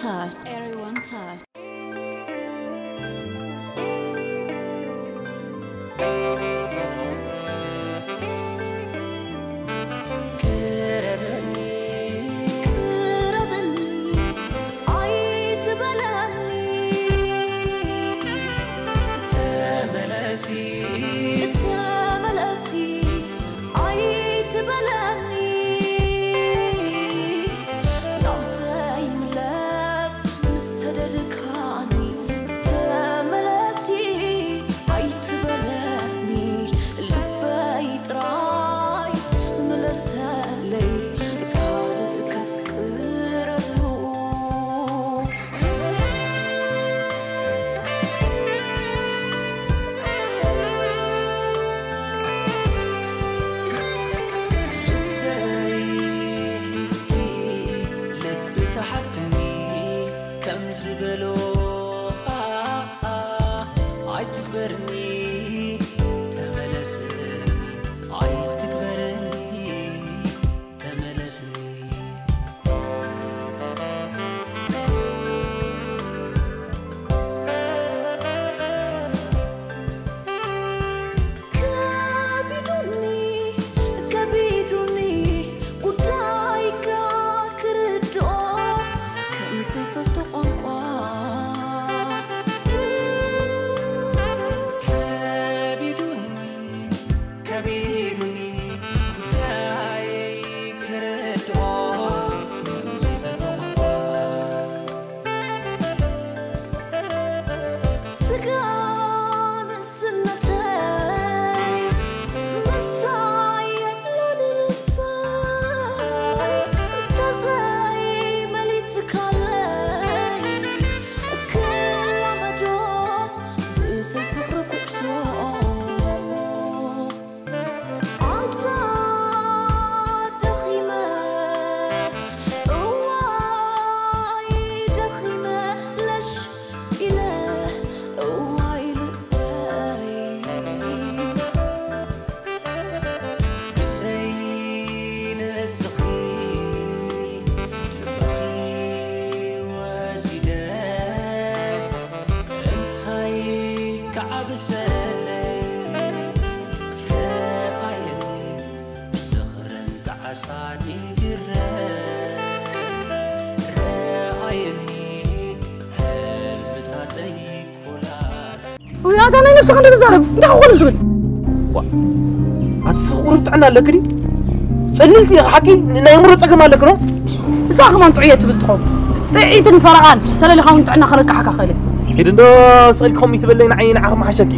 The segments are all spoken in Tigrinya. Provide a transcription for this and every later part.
Touch. Everyone touch. ቅረበኒ፣ ቅረበኒ፣ ኣይትበለኒ። ተመለሲ፣ ተመለሲ፣ ኣይትበለኒ። ናብ ዘይምለስ ምስ ሰደድካኒ ተመለሲ ኣይትበለኒ። ልበይ ጥራይ ምለሰለይ ካልእ ከፍቅረሉ። ልበይ እስኪ ልቢ ተሓትኒ ከም ዝበሎ ኣይትግበርኒ ተመለስኒ ኣይትግበርኒ ተመለስኒ። ከቢዱኒ ከቢዱኒ ጉዳይካ ክርድኦ ከም ዘይፈልጦ ቋንቋ ከቢዱኒ ከቢዱኒ ጉዳየይ ክርድኦ ከም ዘይፈልጦ ቋንቋ ስጋ ንእስነተይ ምሳይ የብሉን እባ እንተዘይመሊስካለይ ክላመዶ ብዘይ ፍቕሪ ኩዕሶ ኣንታ ደኺመ እዋይ ደኺመ ለሽ ኢለ እዋይ ልበይ ብዘይ ንስኺ ልበኺ ወሲደ እንታይ ክዓብሰለይ ረኣየኒ ብዝኽርን ጣዕሳን ይግረፍ ረኣየኒ ህልምታተይ ኮላል ውይ ኣታ ናይ ነብስኻ እንደ ተዛረብ እንታይ ክኾን ትብል ኣቲ ስቕ ቁሩብ ጥዕና ኣለክ ድዩ? ጸሊልቲ ኢኻ ሓቂ ናይ ኣእምሮ ጸገም ኣለክ ዶ? እሳ ከማን ጥዑየ ትብል ትኸውን ጥዒትን ፈረቓን ተለሊኻ እውን ጥዕና ከለቃሕካ ክእል ኢድ እንዶ ስቕ ኢልኪ ከምኡ ይትበለይ ንዓይ ንዓኺ መሓሸኪ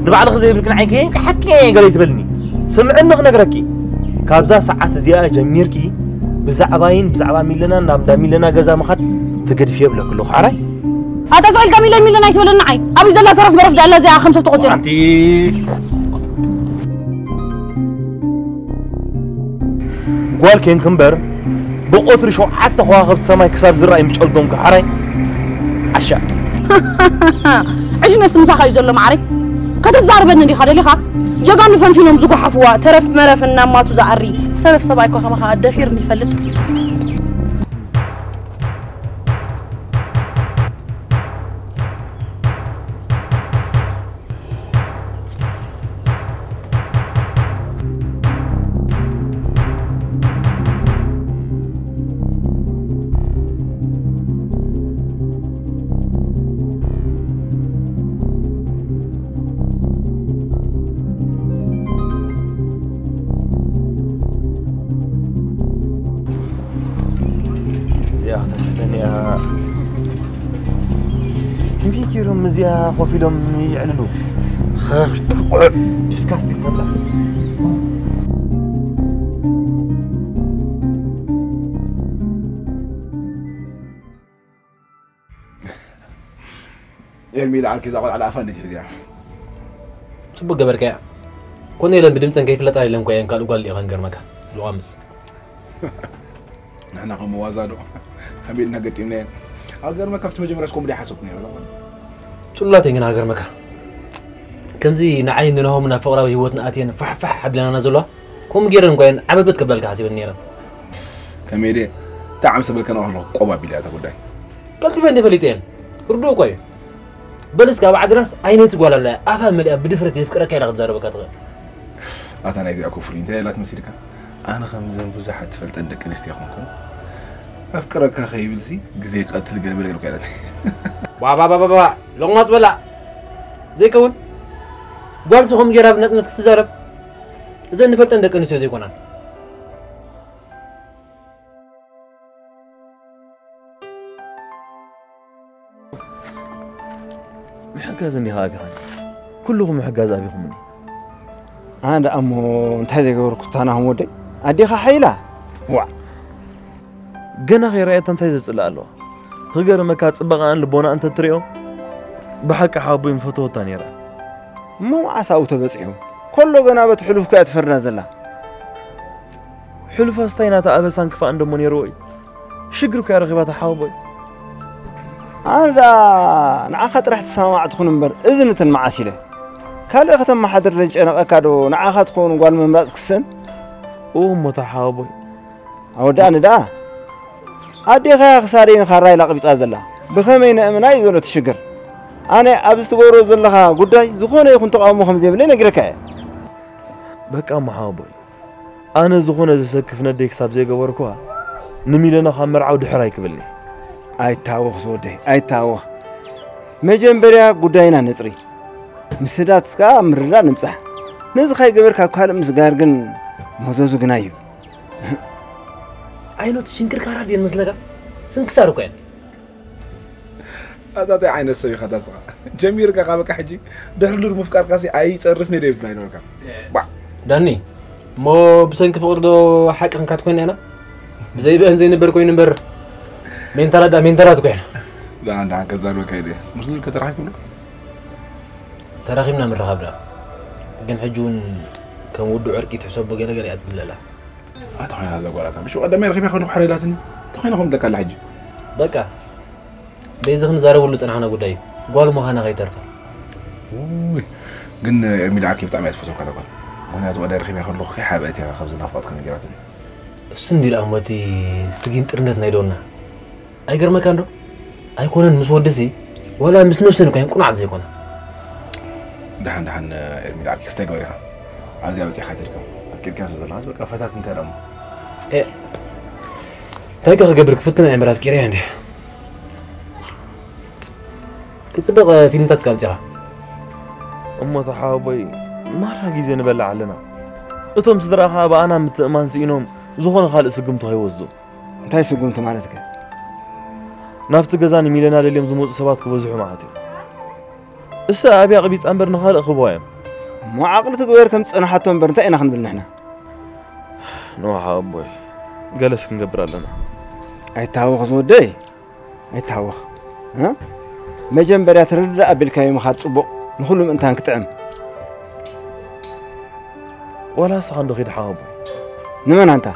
ንባዕልኺ ዘይብልኪ ንዓይ ከ ሓቂ ገለ ይትበልኒ ስምዕኒ ክነግረኪ ካብዛ ሰዓት እዚኣ ጀሚርኪ ብዛዕባይን ብዛዕባ ሚለናን ናብ እንዳ ሚለና ገዛ ምኻድ ትገድፍዮ ይብለኪ ኣለኹ ሓራይ ኣታ ስቕ ኢልካ ሚለን ሚለን ኣይትበለኒ ንዓይ ኣበይ ዘላ ተረፍ በረፍ ዳላ እዚኣ ከም ሰብ ተቖጺራ ሓንቲ ጓል ኬንክ እምበር ብቐትሪ ሸውዓተ ከዋኽብቲ ሰማይ ክሳብ ዝረኣይ ምጨልጎምኪ ሓራይ ዓሻ ዕሽነስ ምሳኻ እዩ ዘሎ ማዓረይ ከተዛርበኒ እንዲኻ ደሊኻ ጀጋኑ ፈንቲኖም ዝጓሓፍዋ ተረፍ መረፍ እናማቱ ዝኣሪ ሰነፍ ሰብኣይ እኮ ከማኻ ደፊርኒ ይፈልጥ እዚኣ ከተስሕተኒ እያ ክንደይ ገይሮም እዚኣ ኮፍ ኢሎም ይዕልሉ ኸብርጥቁዕ ዲስካስቲንግ ተብላስ ኤርሚ ይልዓልኪ እዛ ቆልዓ ልኣፋ እንዴት ሒዝያ ጽቡቅ ገበርካያ ኮነ ኢለን ብድምፀን ከይፍለጣ ኢለን እኮ እየን ካልእ ጓል ዲኻ ንገርመካ ልቋምስ ንሕና ከም መዋዛ ዶ ከመይ ኢልና ገጢምናየን ኣብ ገርመካ ኣብቲ መጀመርያስ ኮምዲ ሓሰብኩ ነይረ ጽሉላት እየን ግን ሃገርመካ ከምዚ ንዓይ ንናሆም ናብ ፍቕራዊ ህይወትና ኣትየን ፋሕፋሕ ኣቢለናና ዘለዋ ከምኡ ገይረን እኳ እየን ዓበበት ከብላልካ ሓሲበን ነይረን ከመይ ድየ እንታይ ዓምሰ በልከ ንባህሎ ቆብ ኣቢለ እያ እታ ጉዳይ ቀልጢፈ እንደ ፈሊጠ እየን። ርዱእ እኮ እዩ። በል እስከ ኣብ ዓድናስ ዓይነት ጓል ኣላ፣ ኣፋ መሊኣ ብድፍረት የፍቅረካ ኢላ ክትዛረበካ ትኽእል። ኣታ ናይዚኣ እኮ ፍሉይ እንታይ ኢላት መሲልካ? ኣነ ከምዘን ብዙሓት ትፈልጠን ደቂ ኣንስትዮ ኣይኮንኩን። ኣፍቅረካ ከይብልሲ ግዜ ቀትል ገለ መለ ገለ እኮ ኢላት። ባባባባባ፣ ሎቕማጽ በላ። ዘይከውን። ጓልሲ ከምኡ ጌራ ብነጽነት ክትዛረብ። እዘን ንፈልጠን ደቂ ኣንስትዮ ዘይኮናን። ምሕጋዝ እንዲኻ ኣቢኻኒ። ኩልኹም ምሕጋዝ ኣቢኹምኒ። ኣነ ደኣ እሞ እንታይ ዘይገበርኩ፣ ታናኹም ወደይ? ኣዴኻ ሓይላ። ዋዕ። ገና ከይረኣየታ እንታይ ዘጽልእ ኣለዋ? ክገርመካ፣ ጽባቐኣን ልቦናኣን እንተትሪኦ፣ ብሓቂ ሓቦይ ምፈተወታ ነይራ። እሞ መዓስ ኣብኡ ተበጺሑ? ከሎ ገና በቲ ሕሉፍ እኮ እያ ትፈርዳ ዘላ። ሕሉፋስ እንታይ ናታ ኣበሳን ክፋእን ደሞ ነይርዎ እዩ? ሽግር እኮ እያ ረኺባታ ሓወቦይ። ኣነ ደኣ ንዓኻ ጥራሕ ተሰማማዕ ትኹን እምበር፣ እዚ ንትን መዓስ ኢለ። ካልእ ከተመሓድር ዘይጨነቐካ ዶ ንዓኻ ትኸውን ጓል ምምራጽ ክስን? እዎ እሞ እታ ሓወቦይ። ኣወዳእኒ ደኣ። ኣዴኻ እያ ክሳደይ ንኻራ ኢላ ኣቕቢጻ ዘላ። ብኸመይ ነእምና እዩ ዘሎ እቲ ሽግር። ኣነ ኣብዚ ትገብሮ ዘለኻ ጉዳይ ዝኾነ ይኹን ተቓውሞ ከም ዘይብለይ ነጊረካ እየ። በቃ እሞ ሓወቦይ። ኣነ ዝኾነ ዘሰክፍ ነደይ ክሳብ ዘይገበርኩዋ፣ ንሚለና ካብ መርዓዊ ድሕር ኣይክብልኒ። ኣይታወኽ ዝወደይ፣ ኣይታወኽ። መጀመርያ ጉዳይና ነጽሪ። ምስዳት ከኣ ምርዳእ ንምጻሕ። ነዚ ካይገበርካ ካብ ካልእ ምስጋር ግን መዘዙ ግና እዩ። ዓይኖት ሽንክርካራ ድየን መስለካ? ስንክሳር እኮ እየን። ኣታ እንታይ ዓይነት ሰብ ኢኻ ታስኻ? ጀሚርካ ካብ በቃ ሕጂ ድሕሪ ሉል ምፍቃርካሲ ኣይጸርፍን እየ ዶ ይብልና ኣይነበርካ? ባ። ዳኒ፣ እሞ ብሰንኪ ፍቕሪ ዶ ሓቂ ክንካት ኮይና ኢና? ብዘይብአን ዘይንበር ኮይኑ እምበር፣ ሜንታላት ዳ ሜንታላት ኮይና። ዳ፣ እንዳ ሓንከ ዛርበካ ኢለ። ምስ ሉል ከተራኺብኩሉ? ተራኺብና ምርኻብ ዳ። ግን ሕጂ እውን ከም ውዱእ ዕርቂ ትሕሰቦ ገለ ገለ እያ ትብለላ። ኣታ ኮይና እዛ ጓል ኣታ። ምሽ ቀደመ ረኺብያ ከለኹ ሓረ ኢላትኒ። እንታይ ኮይና ከም ደቃላ ሕጂ? በቃ፣ በዚ ክንዛረበሉ ዝጸናሕና ጉዳይ እዩ። ጓል ምዃና ከይተርፋ። ውይ፣ ግን ኤርሚላ ዓርኪ ብጣዕሚ እያ ትፈትወካ እታ ጓል። ምኽንያቱ ቀደም ረኺብያ ከለኹ ከይሓበአት እያ ካብዚ ናፍቖትካ ነጊራትኒ። እሱ እንዲ ደኣ እሞ እቲ ስጊን ጥርነት ናይ ዶና። ኣይገርመካን ዶ? ኣይኮነን ምስ ወድሲ፣ ዋላ ምስ ነብሰን እኳ እየን ቁኑዓት ዘይኮና። ደሓን፣ ደሓን፣ ኤርሚላ ዓርኪ ክስታይ ገበሪኻ። ኣብዚኣ በጺሕካ ትርከብ። ኣፍቂርካ ስለ ዘለኻስ በቃ ፈታት እንታይ ደሞ? ኤ፣ እንታይ ከ ክገብር ክፍትን እየ እምበር ኣፍቂረያ እንድየ። ክጽብቕ ፊልምታት ከ ኣምጺኻ። እሞ ተሓወቦይ፣ ማራ ግዜ ንበልዕ ኣለና። እቶም ስድራኻ ብኣና ምትእማን ስኢኖም ዝኾነ ካልእ ስጉምቲ ከይወስዱ። እንታይ ስጉምቲ ማለት ከ? ናብቲ ገዛ ንሚለና ደልዮም ዝመጹ ሰባት ክበዝሑ ማለት እዩ። እሳ ኣብያ ቅቢጻ እምበር ንኻልእ ክህብዋ እዮም። እሞ ዓቕሊ ትግበር ከም ዝጸንሓቶ እምበር እንታይ ኢና ክንብል ንሕና? ንውሓ ኣቦይ፣ ገለስ ክንገብር ኣለና። ኣይተሃወኽ ዝወደይ፣ ኣይተሃወኽ። እ? መጀመርያ ትርዳእ ኣቢልካዮ ምኻድ ጽቡቕ፣ ንኹሉ ምእንታን ክጥዕም። ዋላ ንስኻ እንዶ ኺድ ሓወቦይ። ንመን ኣንታ?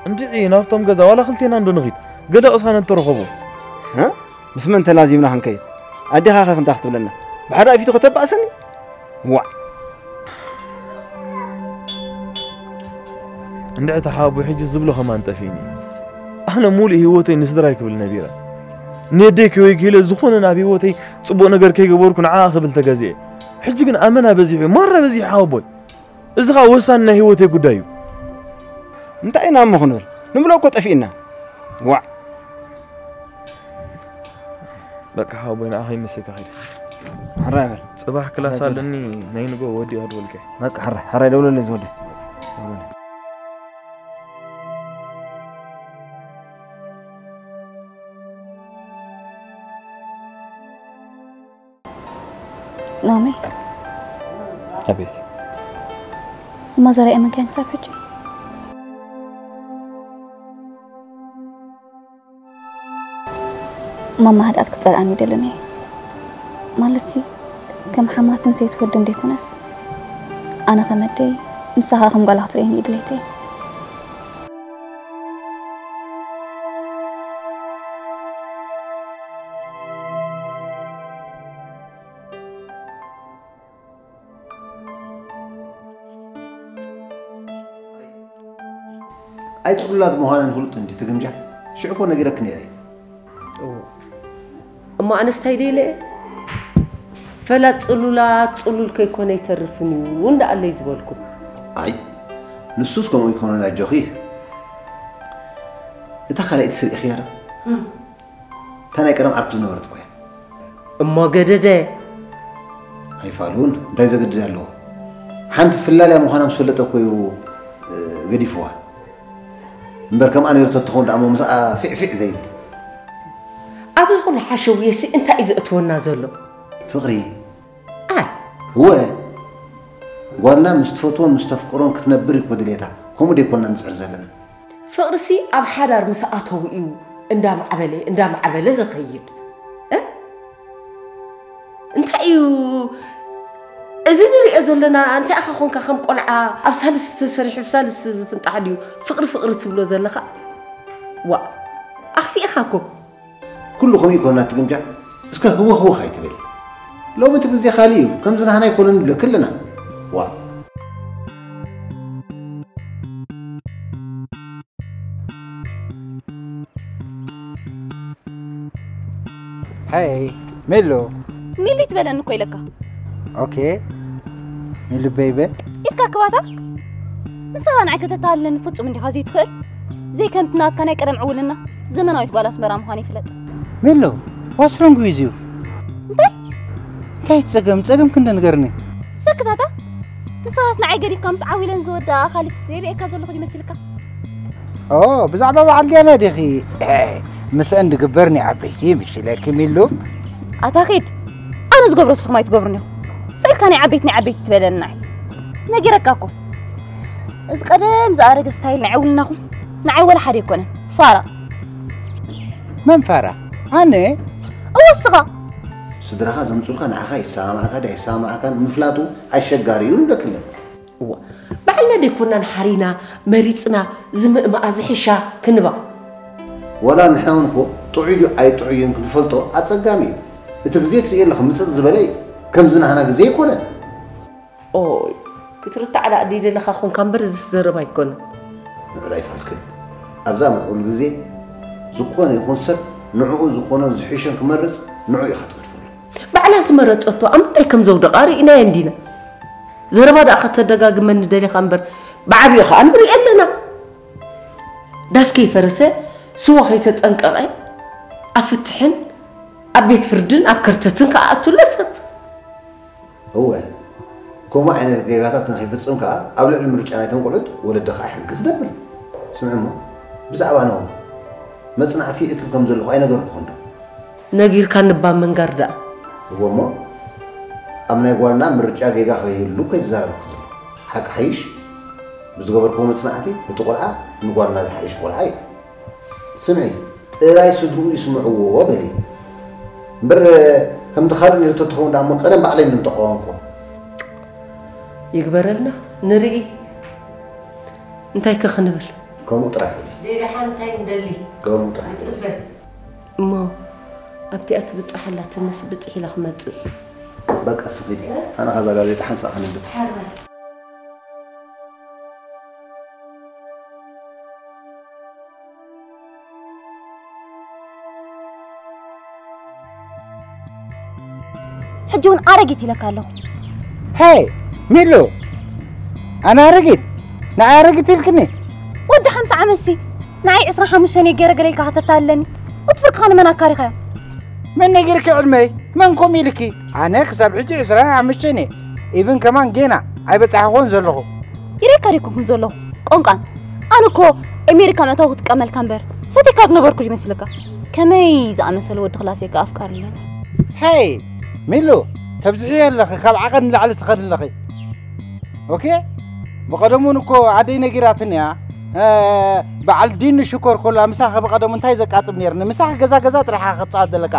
እንድዒ ናብቶም ገዛ ዋላ ክልቴና እንዶ ንኺድ። ገለ ቅሳነት ተረኸቡ። እ? ምስ መን ተላዚምና ክንከይድ? ኣዴኻ ኸ ክንታ ክትብለና? ብሓደ ኣፊቱ ከተባእሰኒ? ዋዕ። እንድዒ ተሓወቦይ ሕጂ ዝብሎ ኸማን ጠፊእኒ። ኣነ ሙሉእ ህይወተይ ንስድራይ ክብል ነቢረ። ንየደይ ከይወይ ክኢለ ዝኾነ ናብ ህይወተይ ጽቡቕ ነገር ከይገበርኩ ንዓኣ ክብል ተገዚኤ። ሕጂ ግን ኣመና በዚሑ፣ ማራ በዚሑ ሓወቦይ። እዚ ኸኣ ወሳኒ ናይ ህይወተይ ጉዳይ እዩ። እንታይ ኢና እሞ ክንብል? ንብሎ እኮ ጠፊእና። ዋዕ። በቃ ሓወቦይ ንዓ ከይመሰካ ኸይደ። ሕራይ በል። ጽባሕ ክላስ ሕራይ በል። ኣለኒ፣ ናይ ንጎ ወዲኡ ኣድወልከ። በቃ ሕራይ፣ ሕራይ ደውለለይ ዝወደ። ደውለለይ። ናመይ? ኣቤት። እማ ዘርኣ የመንካን ክሳብ ሕጂ? ማማ ህድኣት ክትጸልኣኒ ይደልን እየ። ማለትሲ፣ ከም ሓማትን ሰይቲ ወድን ዘይኮነስ፣ ኣነ ከም ኣደይ፣ ንሳ ኸኣ ከም ጓላ ክትርእየኒ እዩ ድሌተይ። ኣይ ጽጉላት ምዃነን ፍሉጥ እንዲ ትግምጃ። ሽዑ እኮ ነጊረኪ ነይረ። እዎ። እሞ ኣነስ እንታይ ደይለ እየ? ፈላጥ ጽሉላት ጽሉል ከይኮነ ኣይተርፍን እዩ እንዳኣለይ ዝበልኩ። ኣይ ንሱስ ከምኡ ኣይኮነን ኣጆኺ። እታ ካልኣይቲ ስርኢኽያ ዶ? እታ ናይ ቀደም ዓርኩ ዝነበረት እኮ እያ። እሞ ገደደ። ኣይፋሉን እንታይ ዘገድድ ኣለዎ? ሓንቲ ፍላልያ ምዃና ምስ ፈለጠ እኮ እዩ ገዲፍዋ። እምበር ከምኣ ነይሩ ተትኸውን ደኣ እሞ ምስኣ ፊዕፊዕ ዘይብል። ኣብዚ ኩሉ ሓሸውየሲ እንታይ እዩ ዘእትወና ዘሎ? ፍቕሪ ኣይ እወ ጓልና ምስ ትፈትዎን ምስ ተፍቅሮን ክትነብር እኮ ድሌታ። ከምኡ ደይኮንና ንፅዕር ዘለና። ፍቕርሲ ኣብ ሓዳር ምስ ኣተዉ እዩ እንዳማዕበለ እንዳማዕበለ ዝኸይድ። እ? እንታይ እዩ እዚ ንሪኦ ዘለና? እንታይ ኢኻ ኾንካ ከም ቆልዓ ኣብ ሳልስቲ ተሰሪሑ ብሳልስቲ ዝፍንጣሕ ድዩ ፍቕሪ ፍቕሪ ትብሎ ዘለኻ? ዋ ኣኽፊእኻ እኮ። ኩሉ ከምኡ ይኮን ናቲ ግምጃ። እስከ ህወኽ ህወኽ ኣይትበል። ሎሚ እቲ ግዜ ካልእ እዩ። ከምዚ ናህና ኣይኮነን ንብለኪ ኣለና። ዋ Hey ሜሎ። ሚሊ ትበለኒ እኮ ኢለካ። ኦኬ ሚሉ ቤይበ። ኢልካ ክባታ ንስኻ ንዓይ ከተታልለኒ ፍጹም እንዲኻ ዘይትኽእል። ዘይከምቲ ናትካ ናይ ቀደም ዕውልና ዘመናዊት ጓል ኣስመራ ምዃነይ ፍለጥ። ሜሎ what's wrong with you? እንታይ? እንታይ ጸገም ጸገም ክንደ ንገርኒ። ሰክታታ ንስኻስ ንዓይ ገዲፍካ ምስ ዓው ኢለን ዝወድኣ ኣኻልብ ሪኤካ ዘለኹ ይመስልካ? ኦ ብዛዕባ በዓል ዲያና ዲኺ? ምስአን ድግበር ናይ ዓበይቲ ይምሽለኪ ሚሉ። ኣታ ኺድ ኣነ ዝገብሮ ንስኹም ኣይትገብሩን ኢኹም። ስእልካ ናይ ዓበይቲ ናይ ዓበይቲ ትበለኒ ንዓይ። ነጊረካ እኮ እዚ ቀደም ዝኣረገ ስታይል ናይ ዕውልናኹም ንዓይ ወላ ሓደ ኣይኮነን። ፋራ። መን ፋራ? ኣነ? እወ እስኻ። ስድራኻ ዘምፁልካ ንዓኻ ይሰማማዕካ ዶ ኣይሰማማዕካን ምፍላጡ ኣሸጋሪ እዩ ንብለክለን። እዋ ባዕልና ደይኮናን ሓሪና መሪፅና ዝምእምኣ ዝሕሻ ክንባ። ወላ ንሕና እውን እኮ ጥዑይ ድዩ ኣይጥዑይን ክንፈልጦ ኣፀጋሚ እዩ። እቲ ግዜ ትርእዮ ኣለኺ ምፅፅ ዝበለ እዩ። ከምዚ ናህና ግዜ ኣይኮነን። ኦይ ክትርታዕ ደኣ ደይደለኻ ኾንካ እምበር እዚስ ዘረባ ኣይኮነን። ምዕራይ ፋልክን ኣብዛ ምዕቡል ግዜ ዝኾነ ይኹን ሰብ ንዕኡ ዝኾኖን ዝሕሾን ክመርፅ ንዑ ኢኻ ትገድፈሉ። ባዕላ ዝመረፀቶ ኣብ ምንታይ ከም ዘውደቓ ርኢናዮ እንዲና። ዘረባ ደኣ ከተደጋግመኒ ደሊኻ እምበር ብዓብዩ ኸኣ ንርኢ ኣለና። ዳስ ከይፈረሰ ስዋ ከይተፀንቀቐ ኣብ ፍትሕን ኣብ ቤት ፍርድን ኣብ ከርተትን ከኣ ኣቱ ኣሎ ሰብ። እወ ከምኡ ዓይነት ጌጋታት ንኸይፍፅም ከኣ ኣብ ልዕሊ ምርጫ ናይቶም ቆልዑት ወለዲ ከኣ ይሕግዝ ነብል። ስምዒ እሞ ብዛዕባ ናሆም መፅናዕቲ እክብ ከም ዘለኹ ኣይነገርኩኹን ዶ? ነጊርካኒ እባ ምንጋር ደኣ። እወ እሞ ኣብ ናይ ጓልና ምርጫ ጌጋ ከይህሉ እኮ እየ ዝዛረበኪ ዘለኹ። ሓቂ ሓይሽ ብዝገበርክዎ መፅናዕቲ እቲ ቆልዓ ንጓልና ዝሓይሽ ቆልዓ እዩ። ስምዒ ጥራይ ስድርኡ ይስምዕዎ በሊ እምበር ከምቲ ካልእ ነይሩ ተትኸውን ደኣ እሞ ቀደም ባዕለይ ምንተቃወምኩዎ። ይግበረልና ንርኢ እንታይ ከ ክንብል። ከምኡ ጥራይ በሊ። ደይ ደሓን እንታይ ንደሊ ከምኡ ጥራይ ንጽበ። እሞ ኣብቲኣ ትብጻሕ ኣላትንስ ብጽሕ ኢላ ክመጽእ። በቃ እስኺ ኺዲ ኣነ ኻዛ ጋዜጣ ሓንሳእ ከንብብ። ሓራይ። ሕጂ እውን ኣረጊት ኢለካ ኣለኹ። ሄይ ሚሉ ኣነ ኣረጊት ንዓይ ኣረጊት ኢልክኒ? ወዲ ሓምሳ ዓመትሲ ንዓይ ዕስራን ሓሙሽተን እየ ገይረ ገለ ኢልካ ከተታልለኒ። እትፍርቅኻ ንመን ኣካሪኻዮ? መን ነጊርኪ ዕድመይ? መን ከምኡ ኢልኪ? ኣነ ክሳብ ሕጂ ዕስራን ሓሙሽተን እየ። ኢቭን ከማን ጌና ኣይበጻሕኹን ዘለኹ። ይሬካ ደይኮንኩን ዘለኹ ቆንቃን። ኣነ እኮ ኤሜሪካ ምእታው ክጥቀመልካ እምበር ፈቴካ ዝነበርኩ ይመስልካ? ከመይ ዝኣመሰለ ወዲ ክላሰይ ከ ኣፍቃሪ ኣለኒ። ሄይ ሚሉ ተብዝሕዮ ኣለኺ ካብ ዓቐን ንላዕሊ ትኸዲ ኣለኺ። ኦኬ ብቐደሙን እኮ ኣደይ ነጊራትኒ እያ። በዓል ዲኒ ሽኮር ኮላ ምሳኺ ብቐደሙ እንታይ ዘቃጥም ነይርኒ ምሳኺ ገዛ ገዛ ጥራሓ ክትፃወት ዘለካ።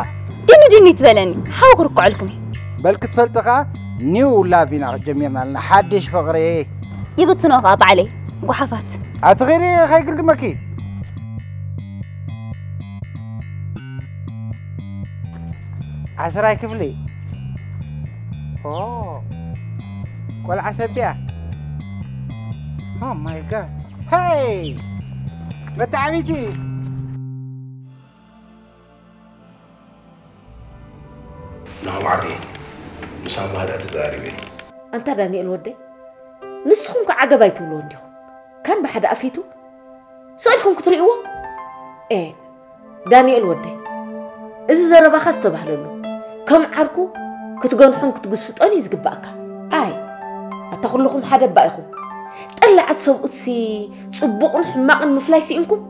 ዲኒ ዲኒ ትበለኒ ሓው ክርክዐልኩም እየ። በል ክትፈልጢ ኸዓ ኒው ላቭ ኢና ጀሚርና ኣለና ሓድሽ ፍቕሪ። ይብትኖ ኸዓ ባዕለይ ጓሓፋት። ኣቲ ኸይዲ ኸይግልድመኪ። ዓስራይ ክፍሊ ኦ ቆልዓ ሰቢያ ኦ ማይ ጋድ ሄይ መተዓቢቲ። ናብዓዲ ምስ ኣማህዳ ተዛሪበ። ኣንታ ዳንኤል ወደይ፣ ንስኹም ከ ዓገብ ኣይትብልዎ እንዲኹም? ካን ብሓደ ኣፊቱ ስቕ ኢልኩም ክትርእይዎ? ኤ፣ ዳንኤል ወደይ፣ እዚ ዘረባኻ ዝተባህለሉ፣ ከም ዓርኩ ክትገንሖን ክትግስጦን እዩ ዝግባእካ። ኣይ፣ ኣታ ኩልኹም ሓደ እባ ኢኹም። ጠላዓት ሰብኡትሲ ጽቡቕን ሕማቕን ምፍላይ ስኢንኩም?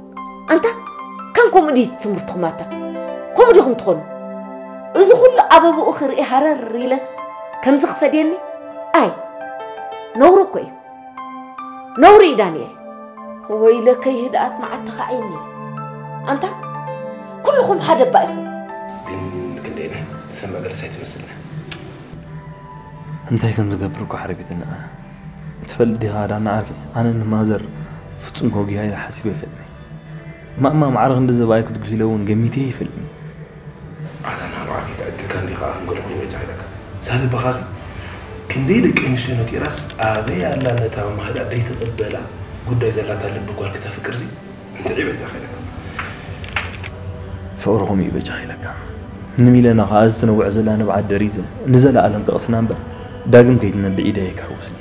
ኣንታ፣ ከም ከምኡ ድዩ ትምህርትኹም ኣታ? ከምኡ ዲኹም ትኾኑ? እዚ ኩሉ ኣበባኡ ክርኢ ሃረር ኢለስ ከምዚ ክፈድየኒ? ኣይ፣ ነውሪ እኮ እዩ። ነውሪ እዩ ዳንኤል። ወይለከይ ህድኣት መዓት ተኻዒኒ። ኣንታ፣ ኩልኹም ሓደ እባ ኢኹም። ግን ክንደይና ትሰምዕ ገለስ ኣይትመስልና። እንታይ ከም ዝገብር እኮ ሓሪቢትኒ ኣነ። ትፈልጥ ዲኻ ዳና ዓርኪ፣ ኣነ ንማዘር ፍጹም ከውጊሃ ኢለ ሓሲበ ኣይፈልጥን። ማማ ማዕረ ክንዲ ዘባይ ክትጉሂለ እውን ገሚተ ኣይፈልጥን። ኣታ ናብዓኪ ትዕድልካ እንዲኻ ኣንገድኹ ይበጃ ኢለካ። እዛ ልብኻሲ ክንደይ ደቂ ኣንስትዮ ነጢራስ ኣበይ ኣላ ነታ ማህዳ ደይትቕበላ ጉዳይ ዘላታ ልቢ ጓል ክተፍቅርሲ? እንድዒ በጃኻ ኢለካ። ፍቕርኹም እዩ በጃኻ ኢለካ። ንሚለና ኸኣ ዝተነውዐ ዘላ ንብዓት ደሪዘ ንዘለኣለም ከቕስና እምበር ዳግም ከይትነብዕ ኢደይ ኣይክሕውስን።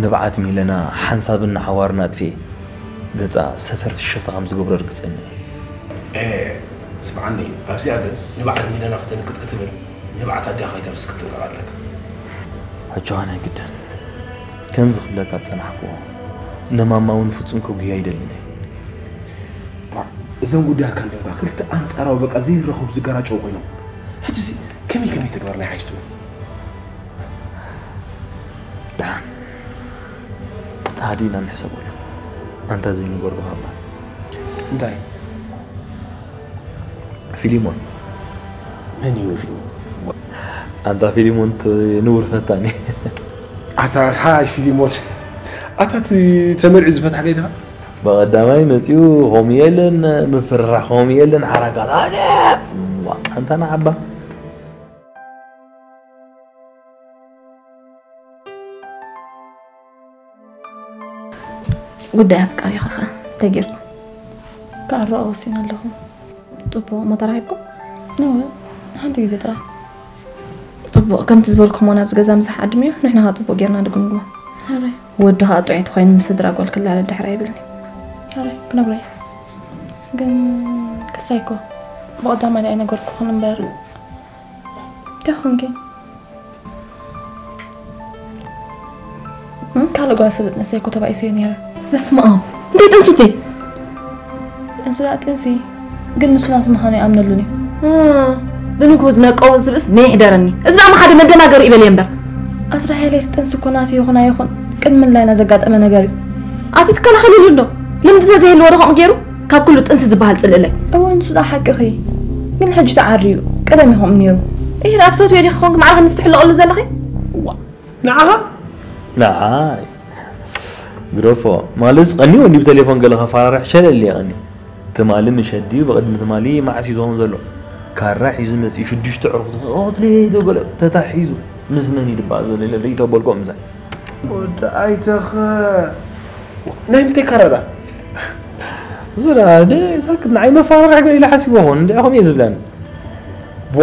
ንብዓት ሚለና ሓንሳብ እናሓዋርና ኣጥፍኤ ገጻ ሰፈር ፍሽኽታ ከም ዝገብሮ ርግጸኛ እየ። ኤ፣ ስምዓኒ፣ ኣብዚኣ ግን ንብዓት ሚለና ክተንቅጽ ክትብል ንብዓት ኣዲኻ ከይተፍስ ክትጥንቀቕ ኣለካ። ሕጂ ኸኣ ናይ ግድን ከምዚ ክብለካ ዝጸናሕኩዎ ንማማ እውን ፍጹም ከጉህያ ኣይደልን እየ። እዞም ጉዳያት ካን ደንባ ክልተ ኣንጻራዊ በቃ ዘይረኸቡ ዝገራጨው ኮይኖም። ሕጂሲ ከመይ ከመይ ተግባር ናይ ሓይሽ ትብል? ደሓን ሃዲና ንሕሰበሉ። ኣንታ ዘይነገርኩኻ እባ። እንታይ? ፊሊሞን። መን እዩ ፊሊሞን? ኣንታ ፊሊሞን እቲ ንቡር ፈታኒ። ኣታ ሃይ ፊሊሞን። ኣታ እቲ ተመርዒ ዝፈትሓ ከይድኻ? ብቐዳማይ መጺኡ ከምኡ የለን፣ ምፍርራሕ ከምኡ የለን፣ ሓራጋት ኣነ። ዋ፣ ኣንታ ንዓባ። ጉዳይ ኣፍቃሪኻ ኸ እንታይ ጌርኩም? ክዕረቑ ወሲነ ኣለኹ። ጽቡቕ፣ እሞ ተራኺብኩም? እወ፣ ሓንቲ ግዜ ጥራይ። ጽቡቕ፣ ከምቲ ዝበልኩሞ ናብዚ ገዛ ምሳሕ ዓድምዮ፣ ንሕና ኸኣ ጽቡቕ ጌርና ንግምግሞ። ሕራይ። ወዲ ኸኣ ጥዑይ ተኾይኑ ምስ ስድራ ጓል ክላለድ ድሕር ኣይብልኒ። ሕራይ፣ ክነግሮ እየ። ግን ክሳይ እኮ ብቐዳማይ ኣይነገርኩኽን እምበር። እንታይ ኾንኪ? እም? ካልእ ጓል ስብጥ ንሰይ እኮ ተባኢሰዮ ነይረ። በስመ ኣብ። እንታይ ጥንሱቲ? ጥንሱ ደኣ ጥንሲ፣ ግን ንሱ ናቱ ምዃኑ ኣይኣምነሉን እዩ። እም፣ ብንግሆ ዝነቀወ ዝብእስ ነይሕደረኒ። እዚ ደኣ ሓደ መደናገሪ ይበል እየ እምበር። ኣስራሄለይ፣ እቲ ጥንሲ እኮ ናቱ ይኹን ኣይኹን ቅድሚ ምልላይና ዘጋጠመ ነገር እዩ። ኣቲ ትከላኸልሉ እንዶ? ልምዲ ተዘይህልዎ ዶ ከምኡ ገይሩ? ካብ ኩሉ ጥንሲ ዝበሃል ጽልእለይ። እወ፣ ንሱ ደኣ ሓቅኺ። ግን ሕጂ ተዓርዩ። ቀደም እዩ ከምኡ ነይሩ። እህ፣ ደኣ ትፈትውዮ ዲኺ ኮንኪ ማዕረ ከምዚ ትሕለቐሉ ዘለኺ? ዋ፣ ንዓኻ? ንዓይ። ግደፎ። ማለትስ ቀንዩ እንዲ ብቴሌፎን ገለ ከፈራርሕ ሸለል እየ ቀንዩ። ትማሊ ምሸት ድዩ ብቕድሚ ትማሊ መዓስ እዩ ዝኸውን ዘሎ? ካራ ሒዙ መጺኡ ሽዱሽተ ዕርኩቱ ክቐትሎ እየ ኢሉ ገለ ተታሒዙ። ምስ መን እዩ ድበሃል ዘሎ ኢለ ርእይቶ በልኮ ምሳይ። ወዲ ኣይተኸ ናይ ምንታይ ካራ ደኣ? እሱ ደኣ ደ-፣ ሳክት ንዓይ መፋርሒ ገለ ኢለ ሓሲቦ ኾን፣ እንድዒ ከምኡ እየ ዝብላኒ። ቧ፣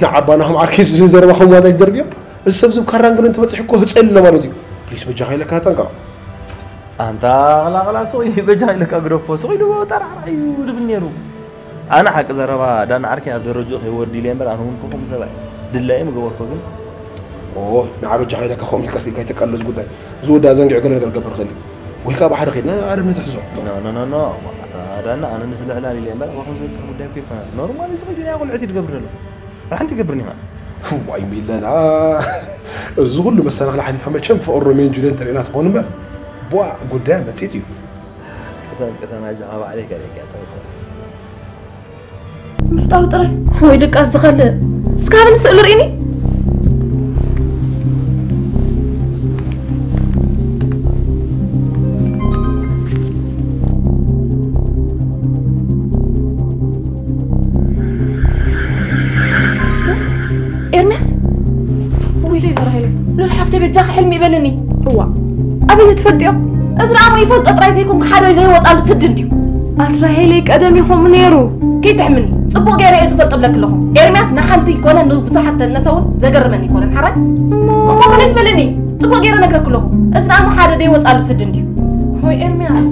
ንዓባ ናኹም ዓርከይ እዚ ዘረባ ከም ዋዛ ይደርብዮ። እዚ ሰብ ዝብ ካራን ገለን ተበጺሑ እኮ ህጸ ኢሉ ኣሎ ማለት እዩ። ፕሊስ በጃኻ ኢለካ ተጠንቀቕ። ኣንታ ቕላቕላ ሱቕ እዩ በጃኻ ኢለካ ግደፎ። ሱቕ ኢሉ ጠራዕራዕ እዩ ድብል ነይሩ። ኣነ ሓቂ ዘረባ ዳና ዓርከይ ኣብ ደረጅኡ ከይወርድ ኢለ እምበር ኣነ እውን ክኹም ሰብኣይ ድላየ ምገበርኮ ግን ኦ፣ ንዓ በጃኻ ኢለካ ከምኡ ኢልካ ስኢልካ ኣይተቃልሎ እዚ ጉዳይ። እዚ ወዲ ኣዘንጊዑ ገለ ነገር ክገብር ይኽእል እዩ። ወይ ከዓ ብሓደ ከይድና ኣደብ ንትሕዞ። ኖ፣ ኖ፣ ኖ፣ ኖ። ኣታ ዳና ኣነ ንስለ ዕላል ኢለ እምበር፣ ኣባኹም ዝወስኽ ጉዳይ እኮ ኣይኮነን። ኖርማል እዩ፣ ዝኸይድ እዩ፣ ናይ ቆልዑት እዩ ትገብር ዘሎ። ሓንቲ ይገብርኒ ኢኻ። ዋይ ሚለና። እዚ ኩሉ መሰናኽል ሓሊፋ መቸም ፍቕሪ ሮሜዮን ጁልየትን ተርእየና ትኾን እምበር፣ ቧ ጉዳያ መጺጽ እዩ። ቅሰን፣ ቅሰን፣ ኣጆኻ ባዕለይ ገለ እያ፣ ተው፣ ተው። ምፍጣው ጥራይ። ወይ ድቃስ ዝኸልእ። እስከ ሃብኒ ስእሉ ርኢኒ። ኤርሚያስ? ወይ ተራሄለ። ሉል ሓፍተ በጃኺ ሕልሚ ይበልኒ። እዋ። ኣበይ ትፈልጥዮ? እዚ ደኣ እሞ ይፈልጦ ጥራይ ዘይኮንኩ ሓደ ዘይወጻሉ ስድን ድዩ? ኣስራሄለይ ቀደም ይኾም ነይሩ። ከይትሕምኒ። ጽቡቕ ገይረ እየ ዝፈልጦ ብለኪ ኣለኹ። ኤርምያስ ንሓንቲ ይኮነ ንብዙሓት ተነሰ እውን ዘገርመኒ ይኮነን። ሓራይ እሞ እኮ ከመይ ትበለኒ? ጽቡቕ ገይረ ነግረኪ ኣለኹ። እዚ ደኣ እሞ ሓደ ደይወጻሉ ስዲ እንድዩ። ሆይ ኤርምያስ።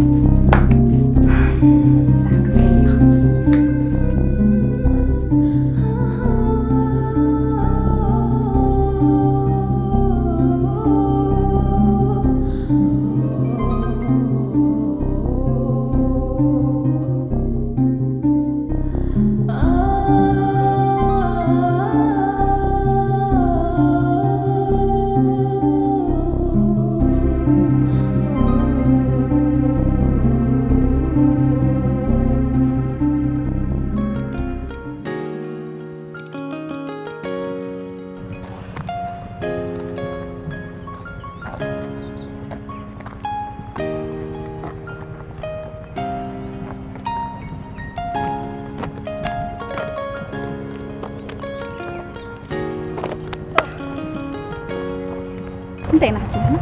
እንታይ ኢና ሕጂ ንሕና?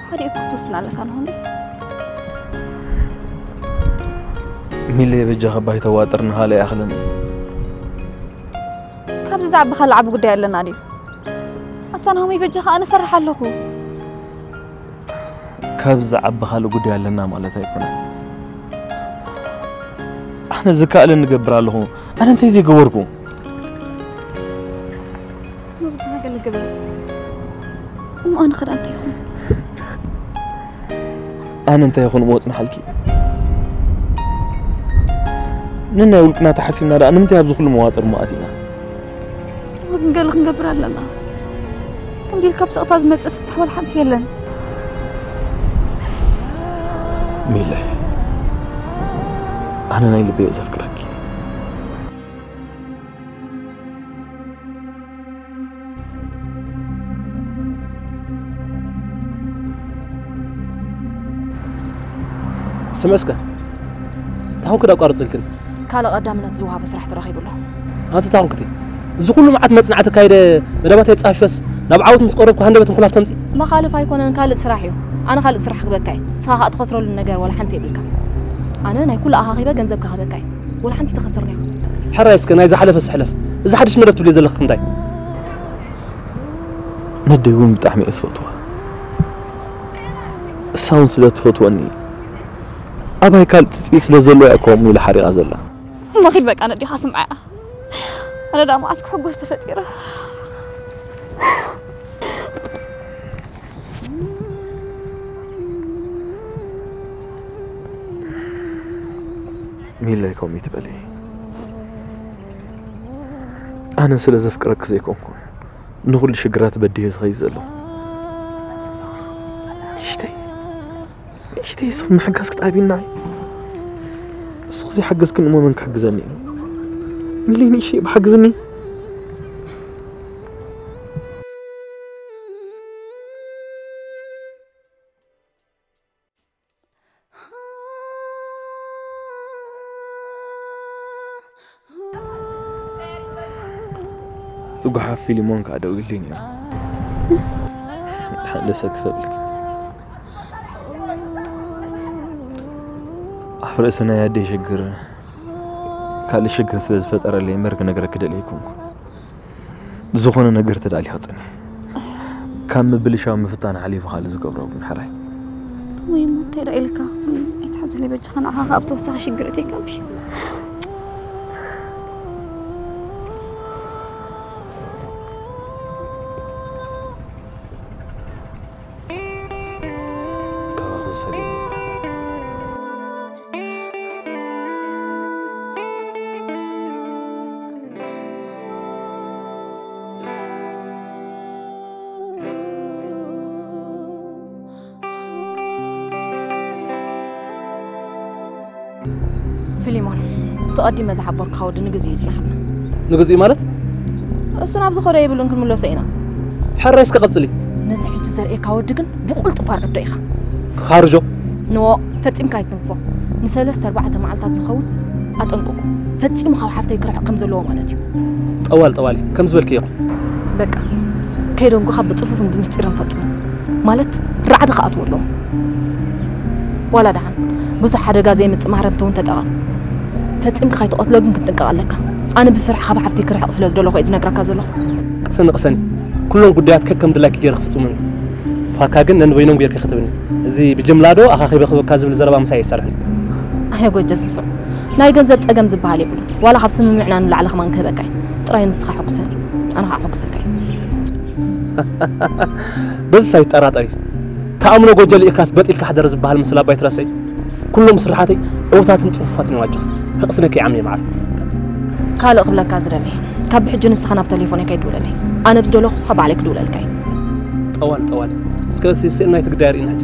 ሓደ እኮ ክትወስን ኣለካ ንሆን። ሚለ በጃኻ ባይታ ዋጥር ንሃለ ይኣኽለኒ። ካብዚ ዝዓቢ ካልእ ዓቢ ጉዳይ ኣለና ድዩ? ኣታ ናሆመይ በጃኻ ኣነ እፈርሕ ኣለኹ። ካብ ዝዓቢ ካልእ ጉዳይ ኣለና ማለት ኣይኮነን። ኣነ ዝከኣለ ንገብር ኣለኹ። ኣነ እንታይ ዘይገበርኩ? እሞ ኣነ ኸ እንታይ ይኹን? ኣነ እንታይ ይኹን እሞ ጽንሓልኪ? ንናይ ውልቅና ተሓሲብና ደኣ ንምንታይ ኣብዚ ኩሉ መዋጥር እሞ ኣቲና? ግን ገለ ክንገብር ኣለና። ክንዲ ኢልካ ብስቕታ ዝመጽእ ፍታሕ ዋላ ሓንቲ የለን። ሚለ፣ ኣነ ናይ ልበይ እየ ዘፍቅረኪ። ስምዕስከ፣ እንታይ ኮንክ ዳ ኣቋርጽልክን? ካልእ ቀዳምነት ዝወሃቦ ስራሕ ተረኺቡ ኣሎ። ኣንቲ እንታይ ኮንክቲ? እዚ ኩሉ መዓት መጽናዕቲ ካይደ መደባተይ ጻፊፈስ ናብ ዓወት ምስ ቀረብኩ ሃንደበት ምኹላፍ ተምጺ? መኻልፍ ኣይኮነን፣ ካልእ ስራሕ እዩ። ኣነ ካልእ ስራሕ ክህበካ እየ። ንስኻ ከኣ ትኸስረሉ ነገር ዋላ ሓንቲ የብልካ። ኣነ ናይ ኩሉ ኣኻኺበ ገንዘብ ክህበካ እየ። ዋላ ሓንቲ ተኸስርኒ ኢኻ። ሕራይ እስከ ናይ ዝሓለፈ ስሕለፍ። እዚ ሓድሽ መደብ ትብልዮ ዘለኺ እንታይ? ነደይ እውን ብጣዕሚ እየ ዝፈትዋ። እሳ እውን ስለ ትፈትወኒ፣ ኣባይ ካልእ ትጽቢት ስለ ዘለዎ እያ ከምኡ ኢላ ሓሪቓ ዘላ። እሞ ኺድ በቃ ነዴኻ ስምዓያ። ኣነ ደኣ መዓስ ክሕጎስ ተፈጢረ። ሚለይ ከምኡ ይትበሊ። ኣነ ስለ ዘፍቅረኪ ዘይኮንኩ ንኹሉ ሽግራት በዲሀ ዝኸይድ ዘለኹ። ንእሽተይ፣ ንእሽተይ እስኺ ምሕጋዝ ክትኣብይና። እስኺ ዘይሓገዝክኒ እሞ መን ክሕግዘኒ እዩ? ሚለይ ንእሽተይ ብሓግዝኒ። እቲ ጓሓፍ ፊሊሞን ከኣ ደው ኢሉ ነይሩ። ደሓን ደሰ ክፈብልኪ። ኣብ ርእሲ ናይ ኣደይ ሽግር ካልእ ሽግር ስለ ዝፈጠረለይ እምበር ክነግረኪ ደልየ ኣይኮንኩን። ዝኾነ ነገር ተዳሊኻ ጽንሒ። ካብ ምብልሻው ምፍታን ሓሊፉ ካልእ ዝገብሮ እውን ሕራይ። ወይ እሞ እንታይ ደኣ ኢልካ? ኣይትሓዝለይ በጃኻ፣ ንዓኻ ከኣ ኣብ ተወሳኺ ሽግር እትየካ ምሽ? ካባኺ ዝፈልየኒ ፊሊሞን፣ እቲ ቀዲመ ዝሓበርኩኻ ወዲ ንግዜኡ ይጽናሓልና። ንግዜኡ ማለት? እሱ ናብ ዝኸዶ የብሉን፣ ክንምለሶ ኢና። ሕራይ እስከ ቀጽሊ። ነዚ ሕጂ ዘርእየካ ወዲ ግን ብቕልጡፍ ኣርዕዶ ኢኻ። ክኻርጆ? ኖ፣ ፈጺምካ ኣይትንክፎ። ንሰለስተ ኣርባዕተ መዓልታት ዝኸውን ኣጠንቅቁ። ፈጺሙ ካብ ሓፍተይ ክርሕቕ ከም ዘለዎ ማለት እዩ። ጠዋል፣ ጠዋል፣ ከም ዝበልክዮ ይኹን። በቃ፣ ከይደንጉኻ ብጽፉፍን ብምስጢርን ፈጽሞ። ማለት፣ ሓደ ክኣትዎ ኣለዎ። ዋላ ደሓን ብዙሕ ሓደጋ ዘይምጽእ ማህረምቲ እውን ተጠቐም። ፈጺምካ ከይትቐትሎ ግን ክትጥንቀቕ ኣለካ። ኣነ ብፍርሒ ካብ ሓፍቲ ክርሕቕ ስለ ዝደለኹ እየ ዝነግረካ ዘለኹ። ቅሰኒ ቅሰኒ፣ ኩሎም ጉዳያት ከከም ድላይኪ ገይረ ክፍጽሞም እየ። ፋካ ግን ነንበይኖም ጌርኪ ክትብኒ። እዚ ብጅምላ ዶ ኣኻኺበ ክህበካ ዝብል ዘረባ ምሳይ ኣይሰርሕን። ኣየ ጎጀ ስሱዕ፣ ናይ ገንዘብ ጸገም ዝበሃል የብሉን። ዋላ ካብ ስምምዕና ንላዕሊ ከማን ክህበካ እየ። ጥራይ ንስኻ ሕጉሰኒ፣ ኣነ ኸዓ ሕጉሰካ እየ። በዚ ሳይጠራጠሪ፣ ተኣምኖ ጎጀ ልኢኻስ በጥ ኢልካ ሕደር ዝበሃል ምስላ ኣባይ ትረስዒ። ኩሎም ስርሓተይ ዕውታትን ጽፉፋትን እዮም ኣጆኺ። ከቕስነኪ ይዓሚ ማዓር። ካልእ ክብለካ ዝደሊ፣ ካብ ብሕጂ ንስኻ ናብ ተሌፎነይ ከይትድውለለይ። ኣነ ብዝደለኹ ካብ ባዕለይ ክድውለልካ እየ። ጠዋል ጠዋል። እስከ ስእናይ ትግዳይ ርኢና ሕጂ።